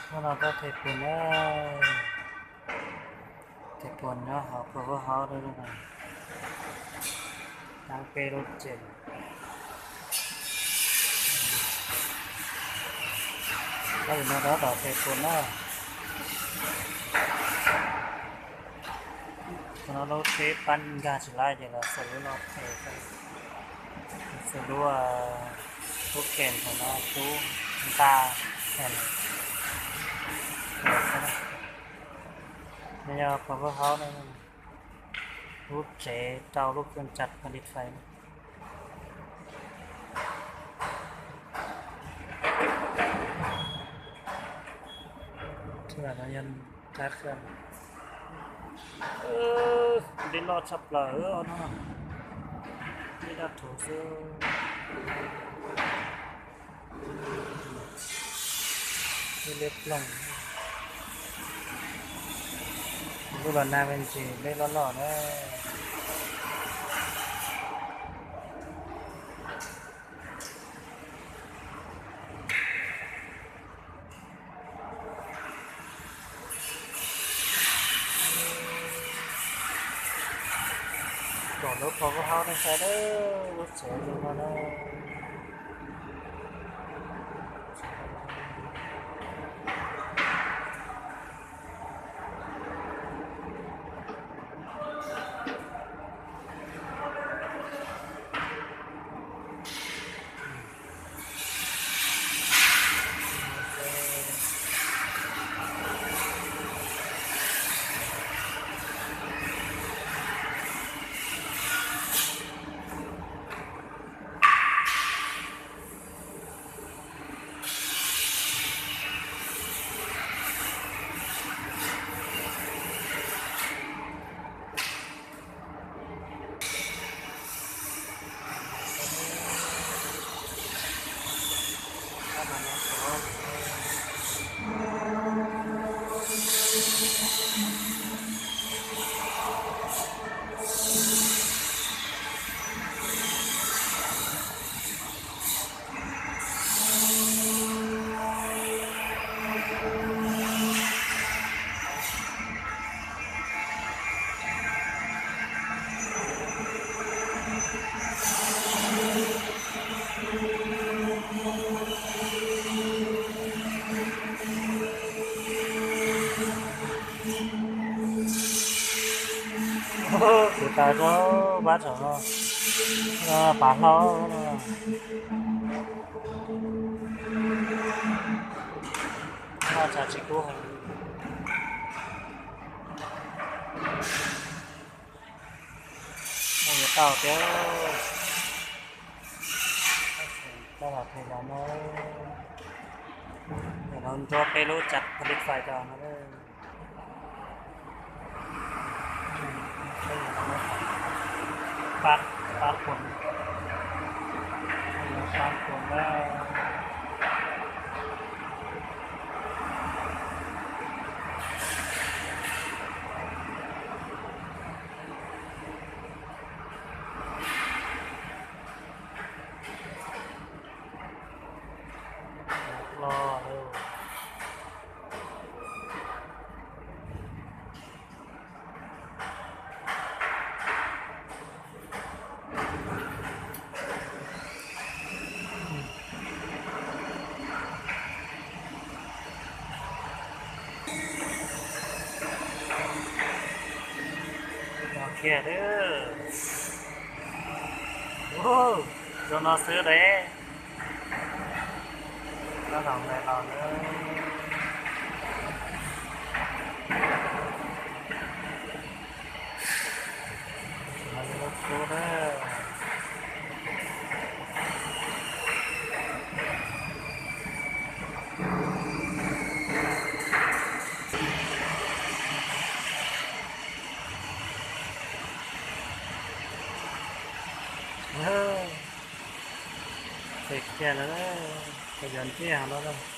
ພວກເຮົາກໍເທປູນແລ້ວ ເທປູນເນາະ ເຮົາກໍເຮົາເດີ ທາງເປລົດເຈັນ ເຮົາເດີນທາງຕໍ່ເທປູນເນາະ. ເຮົາເທປັນກາຊິລາຍເດລາ ສະລຸລອດເທ ສະລຸ ອ່າ ທຸກແກນຂອງເຮົາ ທຸກຕາແກນ ແມ່ນຍາຂອງພວກເຮົານັ້ນ ຮູບເຈເຕົາລູກເຄື່ອງຈັກຜະລິດໄຟ ເທື່ອນະຍັນຈັກເຄື່ອງ ເອີ ໄດ້ລອດຊັບລາຍ ເອີ ເອົານະ ໄດ້ລອດໂຖເຊີ ເລັບລົງ ດູລະນາເວັນຈີໄດ້ຫຼໍ່ໆເດີ. ຈອດລົດຂອງພວກເຮົາໃນໃສເດີ ລົດສວຍລົງມາແລ້ວ. ໂອ້ ເສຍຕາຍເຈົ້າ ບາດເຈົ້າເນາະ ເອີ ປາເຮົາເນາະ ມາຈາກຊິກູ ໂອ້ ເຕົາເຕີ ຕະຫຼາດໄທລາວເນາະ ດຽວເຮົາໂທໄປຮູ້ຈັກຜະລິດໄຟຕໍ່ເນາະເດີ. ປາກ ປາກຝົນ ປາກຝົນແລ້ວ. ໂອເຄເດີ ໂອ້ ຈະມາຊື້ເດ້. ລະລອງໄດ້ລອງເດີ ມາເລີຍລູກຄູເດີ ເອີ ເສັດແກ່ແລ້ວເດີ ຂະຫຍັນເຈ້ຫາລາວເດີ.